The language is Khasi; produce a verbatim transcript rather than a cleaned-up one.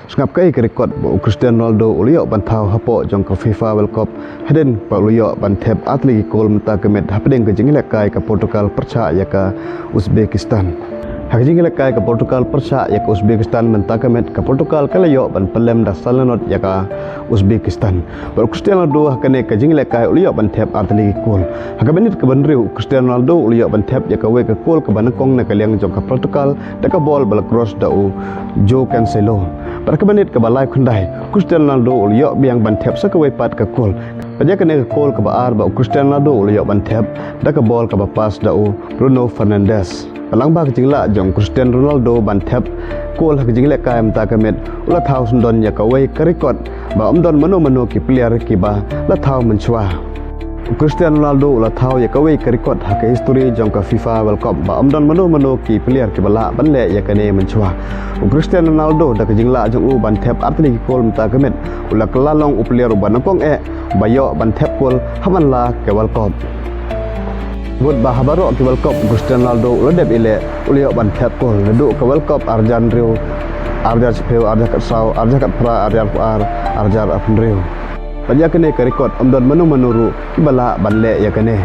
Sngap kaei ka record ba u Cristiano Ronaldo u la ïoh ban thaw hapoh jong ka FIFA World Cup hadien ba u la ïoh ban thep artylli ki kol mynta ka miet hapdeng ka jingïalehkai ka Portugal pyrshah ïa ka Uzbekistan. Ha ka jingïalehkai ka Portugal pyrshah ïa ka Uzbekistan mynta ka miet, ka Portugal ka la ïoh ban pynlem da san la nod ïa ka Uzbekistan. Bad u Cristiano Ronaldo ha kane ka jingïalehkai u la ïoh ban thep artylli ki kol. Ha ka minit kaba hynriew u Cristiano Ronaldo u la ïoh ban thep ïa kawei ka kol kaba nyngkong na ka liang jong ka Portugal da ka bol ba la cross da u Joao Cancelo. Bad ha ka minit kaba lai khyndai u Cristiano Ronaldo u la ïoh biang ban thep sa kawei pat ka kol. Bad ïa kane ka kol kaba ar ba u Cristiano Ronaldo u la ïoh ban thep da ka bol kaba pass da u Bruno Fernandes. Bad lyngba ka jinglah jong u Cristiano Ronaldo ban thep kol ha ka jingïalehkai mynta ka miet u la thaw syndon ïa kawei ka record ba ym don mano mano ki player kiba la thaw mynshuwa. U Cristiano Ronaldo u la thaw ïa kawei ka record ha ka history jong ka FIFA World Cup ba ym don mano mano ki player kiba lah ban leh ïa kane mynshuwa. U Cristiano Ronaldo da ka jinglah jong u ban thep artylli ki kol mynta ka miet u la kylla long u player uba nyngkong eh ba ïoh ban thep kol ha man la ka World Cup. Bad ba ha baroh ki World Cup u Cristiano Ronaldo u la dep ïaleh u la ïoh ban thep kol naduh ka World Cup ar hajar hynriew, ar hajar shiphew, ar hajar khatsaw, ar hajar khatphra, ar hajar arphew ar, ar hajar arphew hynriew. Bad ïa kane ka record ym don mano mano ruh kiba lah ban leh ïa kane.